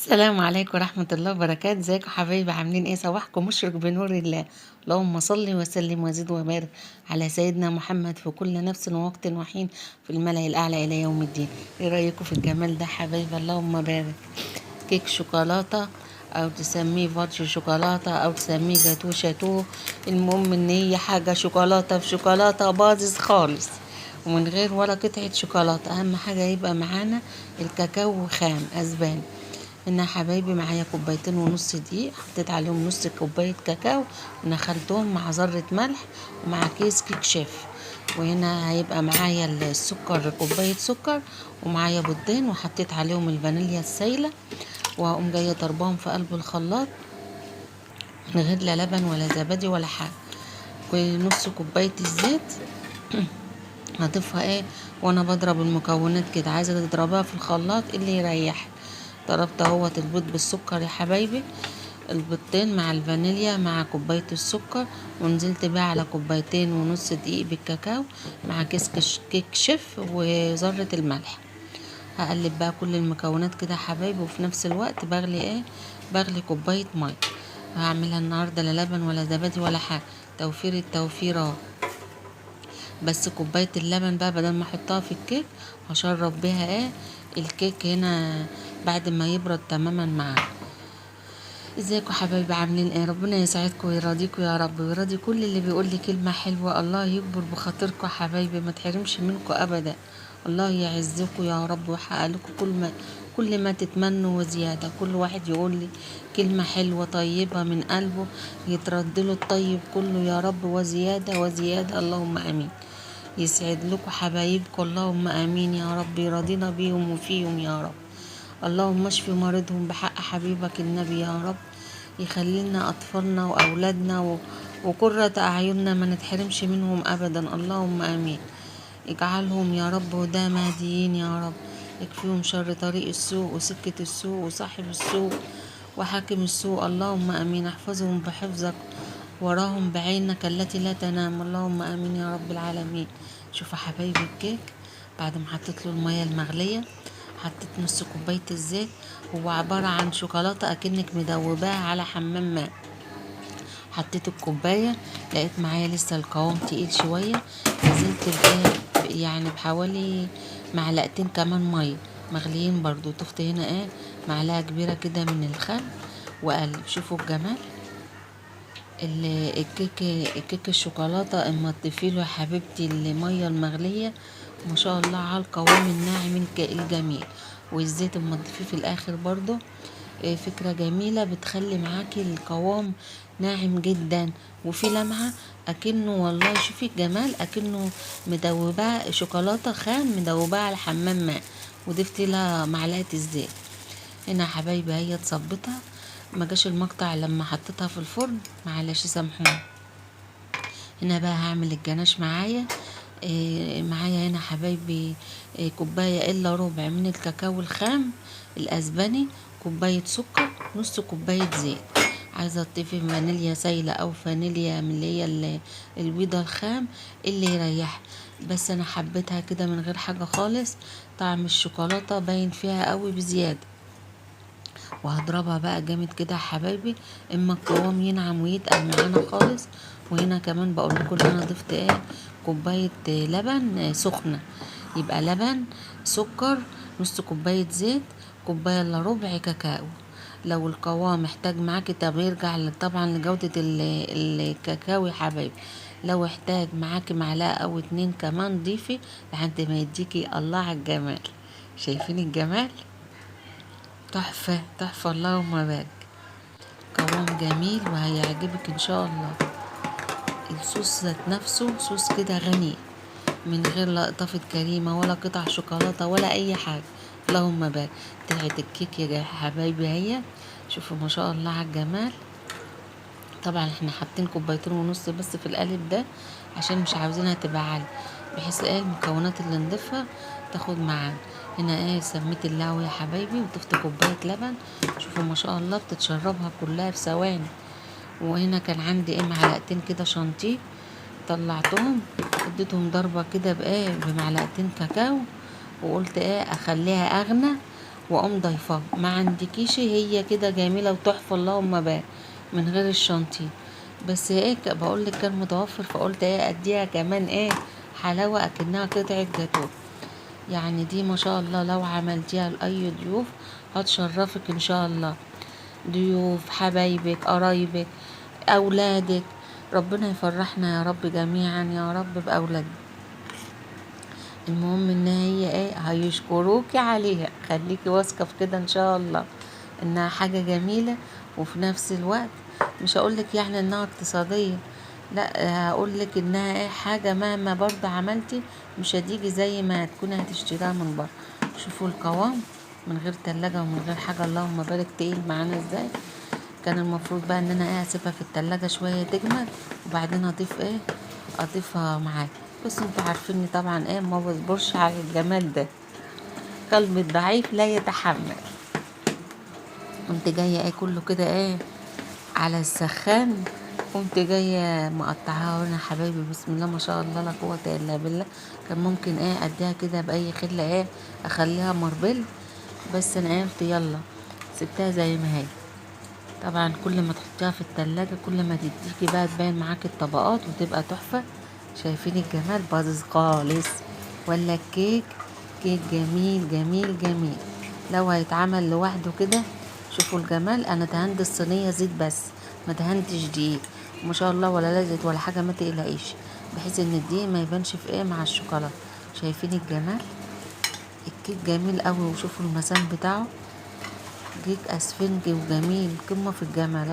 السلام عليكم ورحمة الله وبركاته. ازيكم حبايبي؟ عاملين ايه؟ صباحكم مشرق بنور الله. اللهم صل وسلم وزد وبارك على سيدنا محمد في كل نفس ووقت وحين في الملأ الأعلى إلى يوم الدين. ايه رأيكم في الجمال ده حبايبي؟ اللهم بارك. كيك شوكولاتة أو تسميه fudge شوكولاتة أو تسميه جاتو شاتو، المهم إن هي حاجة شوكولاتة في شوكولاتة باظظ خالص ومن غير ولا قطعة شوكولاتة. أهم حاجة يبقى معانا الكاكاو خام أسبان. هنا حبايبي معايا 2.5 كوباية دقيق، حطيت عليهم نص كوباية كاكاو ونخلتهم مع ذرة ملح ومع كيس كيك شيف. وهنا هيبقى معايا السكر، كوباية سكر، ومعايا بيضتين، وحطيت عليهم الفانيليا السايلة، وهقوم جاية ضرباهم في قلب الخلاط من غير لا لبن ولا زبادي ولا حاجة. ونص كوباية الزيت هضيفها ايه وانا بضرب المكونات كده. عايزة تضربها في الخلاط اللي يريحك. ضربت اهوت البيض بالسكر يا حبايبي، البيضتين مع الفانيليا مع كوباية السكر، ونزلت بقى على 2.5 كوباية دقيق بالكاكاو مع كيس كيك شيف وذرة الملح. هقلب بقى كل المكونات كده يا حبايبي، وفي نفس الوقت بغلي ايه، بغلي كوباية مية. هعملها النهارده لا لبن ولا زبادي ولا حاجة، توفير التوفير اهو. بس كوباية اللبن بقى بدل ما احطها في الكيك هشرب بيها ايه الكيك هنا بعد ما يبرد تماما معانا. ازيكم حبايبي؟ عاملين ايه؟ ربنا يسعدكم ويراضيكم يا رب، ويراضي كل اللي بيقول لي كلمة حلوة. الله يكبر بخاطركم حبايبي، ما تحرمش منكم ابدا. الله يعزكم يا رب ويحقق لكم كل ما تتمنوا وزيادة. كل واحد يقول لي كلمة حلوة طيبة من قلبه يترد له الطيب كله يا رب، وزيادة وزيادة. اللهم امين. يسعد لكم حبايبكم، اللهم امين يا رب، يراضينا بيهم وفيهم يا رب. اللهم اشفي مريضهم بحق حبيبك النبي يا رب. يخلي لنا اطفالنا واولادنا وقرة اعيننا ما نتحرمش منهم ابدا، اللهم امين. اجعلهم يا رب هداة مهديين يا رب. اكفيهم شر طريق السوء وسكة السوء وصاحب السوء وحاكم السوء، اللهم امين. احفظهم بحفظك وراهم بعينك التي لا تنام، اللهم امين يا رب العالمين. شوفوا حبايبي الكيك بعد ما حطيت له المية المغلية، حطيت نص كوباية الزيت. هو عبارة عن شوكولاتة اكنك مدوباها على حمام ماء. حطيت الكوباية، لقيت معايا لسه القوام تقيل شوية، نزلت بايه يعني بحوالي معلقتين كمان مية مغليين برضو. ضفت هنا ايه معلقة كبيرة كده من الخل وقلب. شوفوا الجمال. الكيك الشوكولاتة اما تضيفيله يا حبيبتي المية المغلية ما شاء الله على القوام الناعم الجميل. والزيت اما تضيفيه في الاخر برضو فكرة جميلة، بتخلي معاكي القوام ناعم جدا وفي لمعة اكنه والله. شوفي الجمال، اكنه مدوباه شوكولاتة خام مدوباه على حمام ماء، وضفتي لها معلقة الزيت. هنا يا حبايبي هي اتظبطها، ما جاش المقطع لما حطيتها في الفرن، معلش سامحوني. هنا بقى هعمل الجناش معايا. معايا هنا حبايبي كوباية إلا ربع من الكاكاو الخام الأسباني، كوباية سكر، نص كوباية زيت. عايزة تضيفي فانيليا سايلة أو فانيليا من اللي هي البيضة الخام اللي يريح، بس أنا حبيتها كده من غير حاجة خالص، طعم الشوكولاتة باين فيها قوي بزيادة. وهضربها بقى جامد كده يا حبايبي اما القوام ينعم ويتقل معانا خالص. وهنا كمان بقول لكم ان انا ضفت ايه كوباية لبن سخنة، يبقى لبن سكر نص كوباية زيت كوباية الا ربع كاكاو. لو القوام محتاج معاكي طب يرجع طبعا لجوده الكاكاو يا حبايبي. لو احتاج معاكي معلقه او 2 كمان ضيفي لحد ما يديكي الله على الجمال. شايفين الجمال؟ تحفة تحفة، اللهم بارك. قوام جميل وهيعجبك ان شاء الله. الصوص ذات نفسه صوص كده غني من غير لا اضافة كريمة ولا قطع شوكولاتة ولا اي حاجة، اللهم بارك. طلعت الكيك يا حبايبي هي، شوفوا ما شاء الله على الجمال. طبعا احنا حاطين 2.5 كوباية بس في القالب ده عشان مش عاوزينها تبقى عالية، بحيث ايه المكونات اللي نضيفها تاخد معانا. هنا ايه سميت اللهو يا حبايبي وضفت كوباية لبن. شوفوا ما شاء الله بتتشربها كلها في ثواني. وهنا كان عندي ايه معلقتين كده شانتيه، طلعتهم اديتهم ضربة كده بايه بمعلقتين كاكاو، وقلت ايه اخليها اغنى واقوم ضايفاه. ما عندكيش هي كده جميلة وتحفه اللهم بارك من غير الشانتيه، بس ايه بقول لك كان متوفر، فقلت ايه اديها كمان ايه حلاوة اكنها قطعه جاتوه. يعني دي ما شاء الله لو عملتيها لاي ضيوف هتشرفك ان شاء الله، ضيوف حبايبك قرايبك اولادك، ربنا يفرحنا يا رب جميعا يا رب باولادنا. المهم ان هي ايه هيشكروكي عليها، خليكي واثقة في كده ان شاء الله انها حاجة جميلة، وفي نفس الوقت مش هقولك يعني انها اقتصادية، لا هقولك انها ايه حاجة مهما برضه عملتي مش هتيجي زي ما هتكوني هتشتريها من بره. شوفوا القوام من غير تلاجة ومن غير حاجة، اللهم بارك، تقيل معانا ازاي. كان المفروض بقى ان انا ايه اسيبها في التلاجة شوية تجمد، وبعدين اضيف ايه اضيفها معايا، بس انتوا عارفيني طبعا ايه ما بصبرش على الجمال ده، قلبي الضعيف لا يتحمل. قمت جاية ايه كله كده ايه على السخان، قمت جاية مقطعاها هنا حبايبي، بسم الله ما شاء الله لا قوة الا بالله. كان ممكن ايه اديها كده باي خله ايه اخليها مربل، بس انا قلت يلا سبتها زي ما هي. طبعا كل ما تحطيها في التلاجة كل ما تديكي بقى تبين معاكي الطبقات وتبقى تحفة. شايفين الجمال باظظ خالص ولا الكيك؟ كيك جميل جميل جميل لو هيتعمل لوحده كده. شوفوا الجمال، انا دهنت الصينية زيت بس ما دهنتش دقيق ما شاء الله، ولا لزقت ولا حاجة، ما تقلقيش، بحيث ان الدقيق ما يبانش في ايه مع الشوكولاتة. شايفين الجمال؟ الكيك جميل قوي، وشوفوا المسام بتاعه، كيك اسفنجي وجميل قمة في الجمال.